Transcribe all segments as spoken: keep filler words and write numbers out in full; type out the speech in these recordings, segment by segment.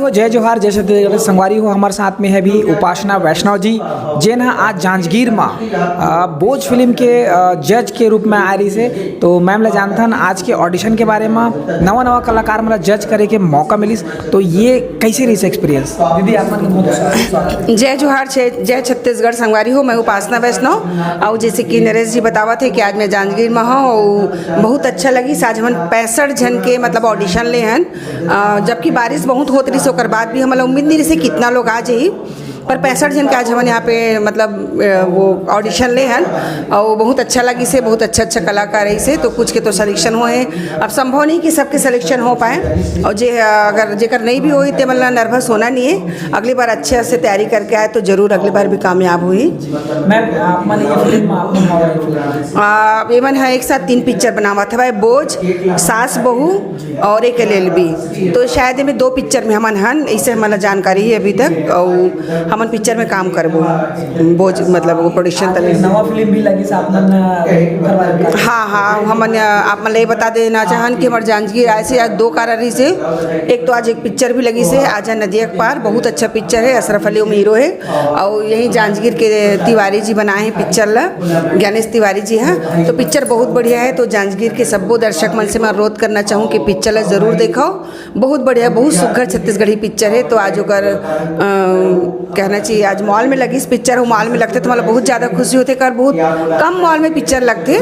तो जय जोहार, जय छत्तीसगढ़ संगवारी हो। हमर साथ में है भी उपासना वैष्णव जी, जेन ह आज जांजगीर म, अ, बोझ फिल्म के, अ, जज के रूप में आ रही से। तो मैम ला जानथन आज के ऑडिशन के बारे में, नवा नवा कलाकार मन ला जज करे के मौका मिलिस, तो ये कैसे रही एक्सपीरियंस? दीदी, आप मन के बहुत बहुत स्वागत। जय जोहार, जय, जय छत्तीसगढ़ संगवारी हो। मैं उपासना वैष्णव। और जैसे कि नरेश जी बतावत है कि आज मैं जांजगीर में हूँ, और बहुत अच्छा लगी। आज हमन पैंसठ जन के मतलब ऑडिशन ले हन, अ, जबकि बारिश बहुत होत रही, ओकर बाद भी हमन ला उम्मीद नहीं रही से कितना लोग आ जाही, पर पैंसठ जन के आज हमन यहाँ पे मतलब, अ, वो ऑडिशन ले हन, और वो बहुत अच्छा लगी से, बहुत अच्छा अच्छा कलाकार है से, तो कुछ के तो सिलेक्शन हुए हैं। अब संभव नहीं कि सबके सिलेक्शन हो पाए, और जे, अ, अगर जेकर नहीं भी होई, ते मतलब नर्वस होना नहीं है। अगली बार अच्छे से तैयारी करके आए, तो जरूर अगली बार भी कामयाब हुई। मैम, आप मन ये फिल्म, आप मन हमारा फिल्म। आ, ये मन है एक साथ तीन पिक्चर बनावत हवय, बोझ, सास बहू और एक एलएलबी। तो शायद एमे दो पिक्चर में हमन हन, इसे हमन ला जानकारी है अभी तक, और हमन पिक्चर में काम करबो, बोझ मतलब वो प्रोडक्शन तले। नवा फिल्म भी लगी से आप मन, अ, करवाए का? हाँ, हाँ, हमन, अ, आप मन ला ये बता देना चाहन कि हमर जांजगीर आए से आज दो कारण रही से। एक तो आज एक पिक्चर भी लगी से आजा नदिया के पार, बहुत अच्छा पिक्चर है, अशरफ अली उम हीरो है, और यही जांजगीर के तिवारी जी बनाए हैं पिक्चर ला, ज्ञानेश तिवारी जी हैं। तो पिक्चर बहुत बढ़िया है, तो जांजगीर के सब्बो दर्शक मन से मैं अनुरोध करना चाहूँ कि पिक्चर ला जरूर देखो। बहुत बढ़िया, बहुत सुघर छत्तीसगढ़ी पिक्चर है। तो आज ओकर, अ, कहना चाहिए, आज मॉल में लगी इस पिक्चर, वो मॉल में लगते तो मतलब बहुत ज़्यादा खुशी होते, कर बहुत कम मॉल में पिक्चर लगते।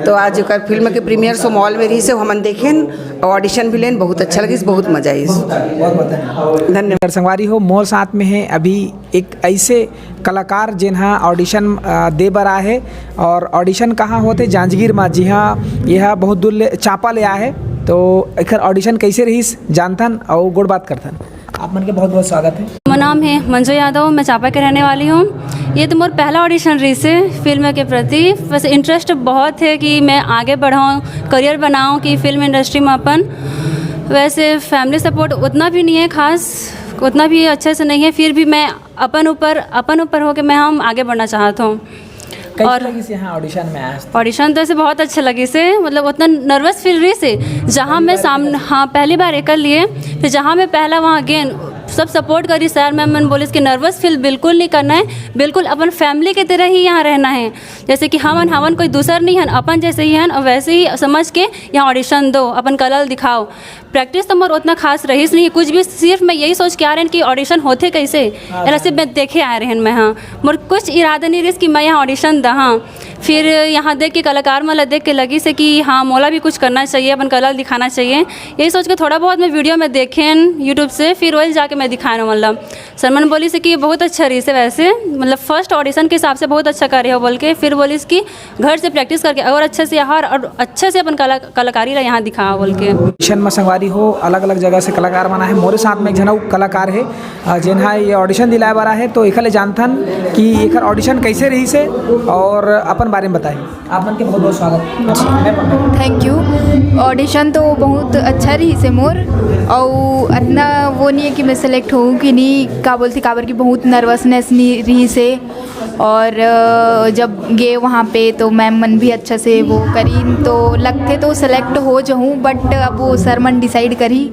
तो आज ओकर फिल्म के प्रीमियर शो मॉल में रही से हमन देखेन, ऑडिशन भी लेन, बहुत अच्छा लगिस, बहुत मजा आइस। बहुत बहुत धन्यवाद। धन्यवाद। संगवारी हो, मोर साथ में है अभी एक ऐसे कलाकार जेन ह ऑडिशन, अ, दे बर आए हे। और ऑडिशन कहाँ होथे? जांजगीर मा। जी हाँ, यह बहुत दूर ले, चांपा ले आए हे। तो एकर ऑडिशन कैसे रहिस, जानथन और गोठ बात करथन। आप मन के बहुत बहुत स्वागत है। मोर नाम है मंजू यादव, मैं चांपा के रहने वाली हूँ। ये तो मोर पहला ऑडिशन रहिस हे फिल्म के प्रति। वैसे इंटरेस्ट बहुत है कि मैं आगे बढ़ाऊँ, करियर बनाऊँ कि फिल्म इंडस्ट्री में अपन। वैसे फैमिली सपोर्ट उतना भी नहीं है खास, उतना भी अच्छे से नहीं है, फिर भी मैं अपन ऊपर, अपन ऊपर होके मैं हम आगे बढ़ना चाहत हूँ। कैसे और लगिस यहाँ ऑडिशन में आज? ऑडिशन तो ऐसे बहुत अच्छा लगिस हे, मतलब उतना नर्वस फील रहिस हे, जहाँ मैं सामने, हाँ, पहली बार एकर लिए, फिर जहाँ मैं पहला वहाँ गेन, सब सपोर्ट करी सर, मैम मन बोलिस कि नर्वस फील बिल्कुल नहीं करना है, बिल्कुल अपन फैमिली के तरह ही यहाँ रहना है। जैसे कि हमन, हमन कोई दूसर नहीं हन, अपन जैसे ही हन, और वैसे ही समझ के यहाँ ऑडिशन दो, अपन कला ल दिखाओ। प्रैक्टिस तो मोर उतना खास रहिस नहीं, कुछ भी, सिर्फ मैं यही सोच के आ रहेन कि ऑडिशन होथे कैसे, हाँ। एला सिर्फ मैं देखे आ रहेन मैं, हाँ। मोर कुछ इरादा नहीं रहिस कि मैं यहाँ ऑडिशन दहा। फिर यहाँ देख के, कलाकार मन ला देख के लगिस हे कि हाँ, मोला भी कुछ करना चाहिए, अपन कला दिखाना चाहिए। यही सोच के थोड़ा बहुत मैं वीडियो में देखेन YouTube से, फिर वही जाके मैं दिखाएन, मतलब सर मन बोलिस हे कि बहुत अच्छा रहिस हे वैसे, मतलब फर्स्ट ऑडिशन के हिसाब से बहुत अच्छा करे हो बोल के। फिर बोलिस कि घर से प्रैक्टिस करके और अच्छे से यहाँ और अच्छे से अपन कला, कलाकारी ला यहाँ दिखा बोल के। ऑडिशन में संगवारी हो, अलग-अलग जगह से कलाकार मन आए हे। मोरे साथ में एक झन अउ कलाकार हे, अ, जेन हा ये ऑडिशन दिलाए बर आए हे, तो एखर ले जानथन कि एखर ऑडिशन कैसे रहिस हे और अपन बारे में बताए। आप मन के बहुत बहुत स्वागत। Thank you. ऑडिशन तो बहुत अच्छा रहिस हे मोर, अउ अतना वो नहीं है कि मैं सेलेक्ट होऊँ कि नहीं, का बोलथे, काबर कि बहुत नर्वसनेस नहीं रहिस हे। और, अ, जब गए वहाँ पे तो मैम मन भी अच्छा से वो करीन, तो लगथे तो सेलेक्ट हो जाऊँ, बट अब वो सर मन डिसाइड करी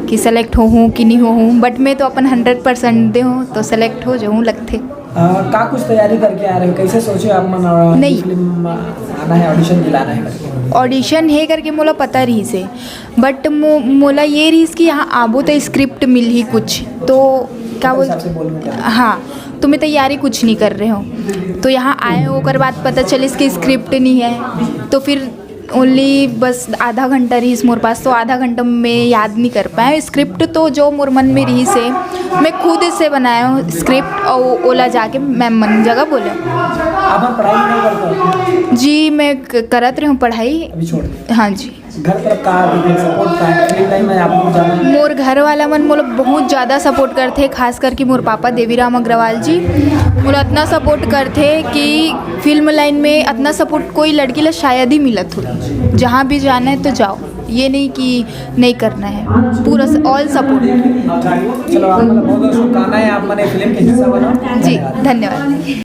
कि सेलेक्ट होहूँ कि नहीं होहूँ, बट मैं तो अपन हंड्रेड परसेंट दे हूँ, तो सेलेक्ट हो जाऊँ लगथे। अ, का कुछ तैयारी करके आ रहे हो? कैसे सोचे आप मन, अ, नहीं। फिल्म आना है, ऑडिशन दिलाना है करके? ऑडिशन हे करके मोला पता रहिस हे, बट मो-, मोला ये रहिस कि यहाँ आबो तो स्क्रिप्ट मिलही कुछ, तो का बोल, हिसाब से बोलूँ क्या? हाँ, तो मैं तैयारी कुछ नहीं कर रहे हूँ। तो यहाँ आए, ओकर बाद पता चलिस कि स्क्रिप्ट नहीं है, तो फिर ओनली बस आधा घंटा रहिस मोर पास, तो आधा घंटा में याद नहीं कर पाए। स्क्रिप्ट तो जो मोर मन में रहिस हे, मैं खुद से बनाए हूँ स्क्रिप्ट, और ओला जाके मैम मन जगह बोले। आप पढ़ाई नहीं करते हो? जी, मैं क-, करत रहे हूँ पढ़ाई। अभी छोड़ दिया? हाँ जी। घर तरफ का सपोर्ट का है? फिल्म लाइन में आप लोग जाना? मोर घर वाला मन मोला बहुत ज़्यादा सपोर्ट करथे, खास करके मोर पापा देवीराम अग्रवाल जी मोला इतना सपोर्ट करथे कि फिल्म लाइन में इतना सपोर्ट कोई लड़की ला शायद ही मिलत हो। जहाँ भी जाना है तो जाओ, ये नहीं कि नहीं करना है, पूरा ऑल सपोर्ट। चलो, आप मतलब बहुत बहुत शुभकामनाएं, आप मने फिल्म के हिस्सा बनो। जी, धन्यवाद।